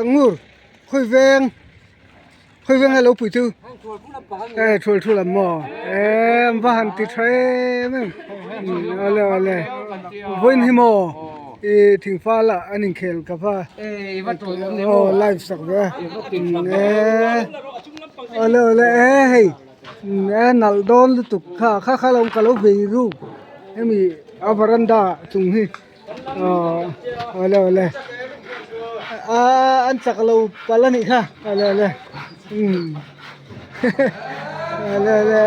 Ngur khawi veng khawi veng a lo pui chu e thul thul ang maw e an va han ti tha em em awle awle vawiin hi maw ih thingfal ah an inkhel ka va aw live sak ve a e awle awle e hei e nalh dawn lutuk kha kha kha lo ka lo vei ruk hemi a varanda chung hi. Aw awle awle aaa an chak lo palh a nih kha awle awle umm awle awle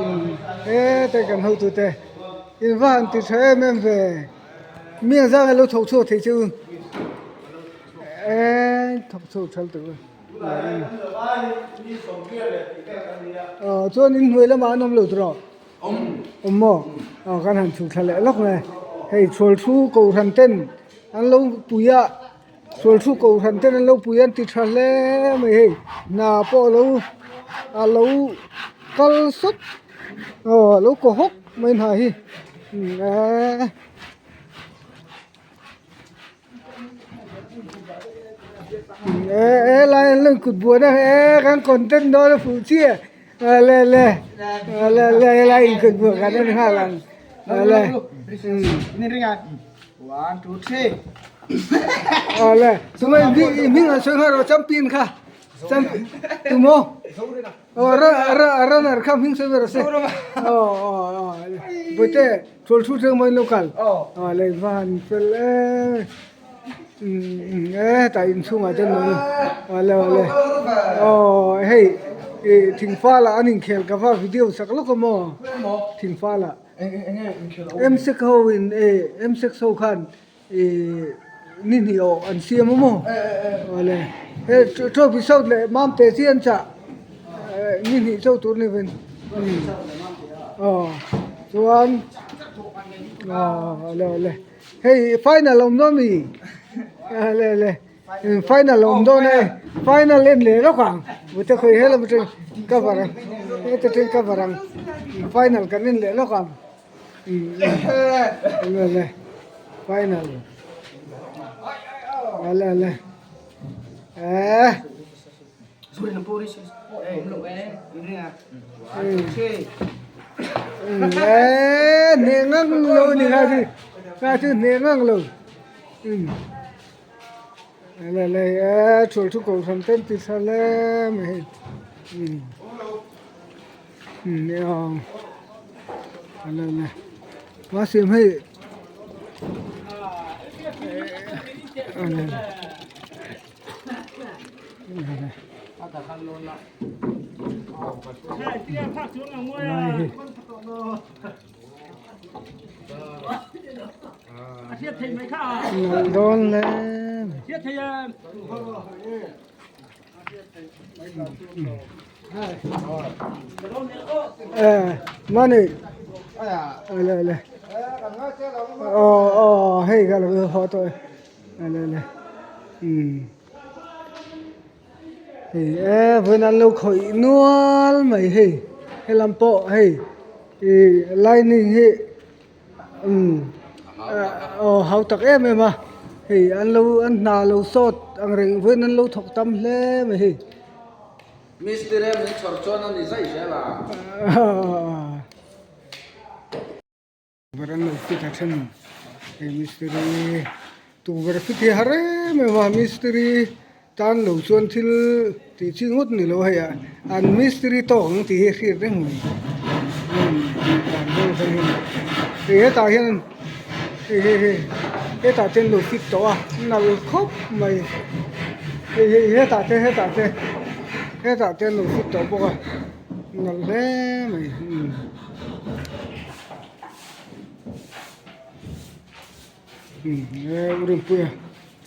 umm hetai kan hotu te in va han ti tha em em ve mi ang zang alo thawk chhuak thei chu eee thawk chhuak thal tur aw chuan inhnuai lamah an awm lo tawh. Awm maw? Aw kan han chhuk thla leh lawk mai. Hei chhual thu kohhran ten an lo pui a, chhual thu kohhran ten an lo pui a an ti tha hle mai hei. Hna pawh a lo a lo kal sawt aw a lo kaw hawk mai hna hi eee. E lai an lo kut buan a e kan content dawn a fuh chiah le le le le helai in kut buan kan en nghal ang le le tunge i hming an sawi nghal rawh champion kha champion tumaw aw runner kha hming sawi ve rawh se aw aw aw bawihte. Chul thu thleng mai local a lei va han fel em em hetah inchhungah te an awm a awle aw hei ih thingfal ah an inkhel ka va video sak lawk a maw thingfal ah m sec ho in eh m sec ho khan ih ni hnih awh an siam a maw awle hei trophy sawt leh mamte chi an chah ni hnih chauh tur ni ven aw chuan aw awle awle hei final a awm dawn mi awle awle final a awm dawn e final en leh lawk ang ute khawi helam atang cover ang heta tang cover ang final kan en leh lawk ang. Awle final awle awle eh eh hneh ngang lo ni kha chu kha chu hneh ngang lo awle awle eh thul thu kohhran ten ti tha hle mai hei. Mahse hei dawn hle Mani le le aw aw hei ka lo haw tawh e le le um hei e vawiin an lo khawih nual mai hei helam pawh hei ih lining hi. Umm aw hau tak em em a hei an lo an hna lo sawt ang reng vawiin an lo thawk tam hle mai hei. Mistiri min chhawr chuan a ni zai zel a. Ber an lo fit a then hei mistiri tukverh fit hi har em em a mistiri tan lo chuan thil tih chi ngawt ni lo hei a an mistiri tawk ang tih hi a hriat reng mai umm dan vel kha hian hei hetah hian hei hei hei hetah te an lo fit tawh a nal khawp mai hei hei hetah te hetah te hetah te an lo fit tawh bawk a nal hle mai umm. Urinpuia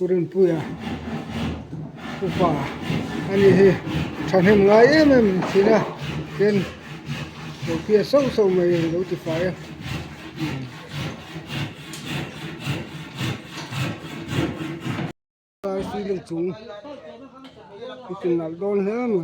Urinpuia upa a ni hi thahnem ngai em em thin a tin lo phiat sauh sauh mai a lo ti fai a. Ceiling chung i ti nalh dawn hle a ni.